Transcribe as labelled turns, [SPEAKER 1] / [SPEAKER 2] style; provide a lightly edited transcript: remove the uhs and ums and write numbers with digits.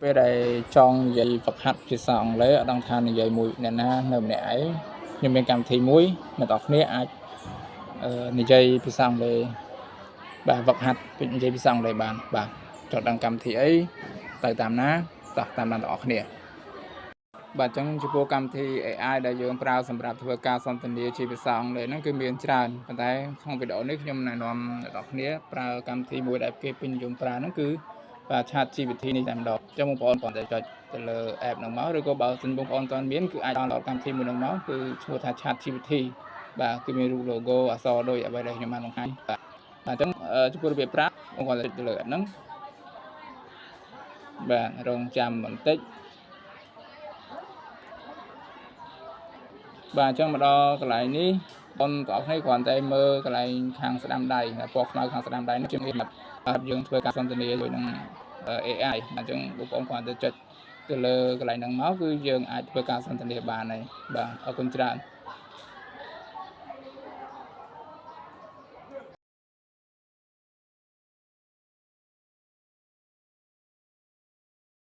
[SPEAKER 1] ពេលដែលចង់និយាយហ្វឹកហាត់ភាសាអង់គ្លេសអត់ដឹងថានិយាយមួយអ្នកណានៅម្នាក់ឯងខ្ញុំមានកម្មវិធីមួយអ្នកទាំងអស់គ្នាអាចនិយាយភាសាអង់គ្លេសបាទហ្វឹកហាត់និយាយភាសាអង់គ្លេសបានបាទចង់ដឹងកម្មវិធីអីទៅតាមណាតោះតាមដានទាំងអស់គ្នាបាទអញ្ចឹងចំពោះកម្មវិធី AI ដែលយើងប្រើសម្រាប់ធ្វើការសន្ទនាជាភាសាអង់គ្លេសហ្នឹងគឺមានច្រើនប៉ុន្តែក្នុងវីដេអូនេះខ្ញុំណែនាំអ្នកទាំងអស់គ្នាប្រើកម្មវិធីមួយដែលគេពេញនិយមប្រើហ្នឹងគឺបាទ Chat GPT នេះតែម្ដងអញ្ចឹងបងប្អូនគ្រាន់តែចុចទៅលើ app ហ្នឹងមកឬក៏បើសិនបងប្អូនអត់មានគឺអាច download កម្មវិធីមួយហ្នឹងមកគឺឈ្មោះថា Chat GPT បាទគឺមានរូប logo អក្សរដូចអ្វីដែលខ្ញុំបានបង្ហាញបាទបាទអញ្ចឹងចំពោះរបៀបប្រើបងគ្រាន់តែចុចទៅលើ app ហ្នឹងបាទរងចាំបន្តិចបាទអញ្ចឹងមកដល់កន្លែងនេះបងប្អូនគ្នាគ្រាន់តែមើលកន្លែងខាងស្ដាំដៃពណ៌ខ្មៅខាងស្ដាំដៃនេះជាបាទយើងធ្វើការសន្ទនាជាមួយនឹង AI អញ្ចឹងបងប្អូនគ្រាន់តែចុចទៅលើកន្លែងហ្នឹងមកគឺយើងអាចធ្វើការសន្ទនាបានហើយបាទអរគុណច្រើន។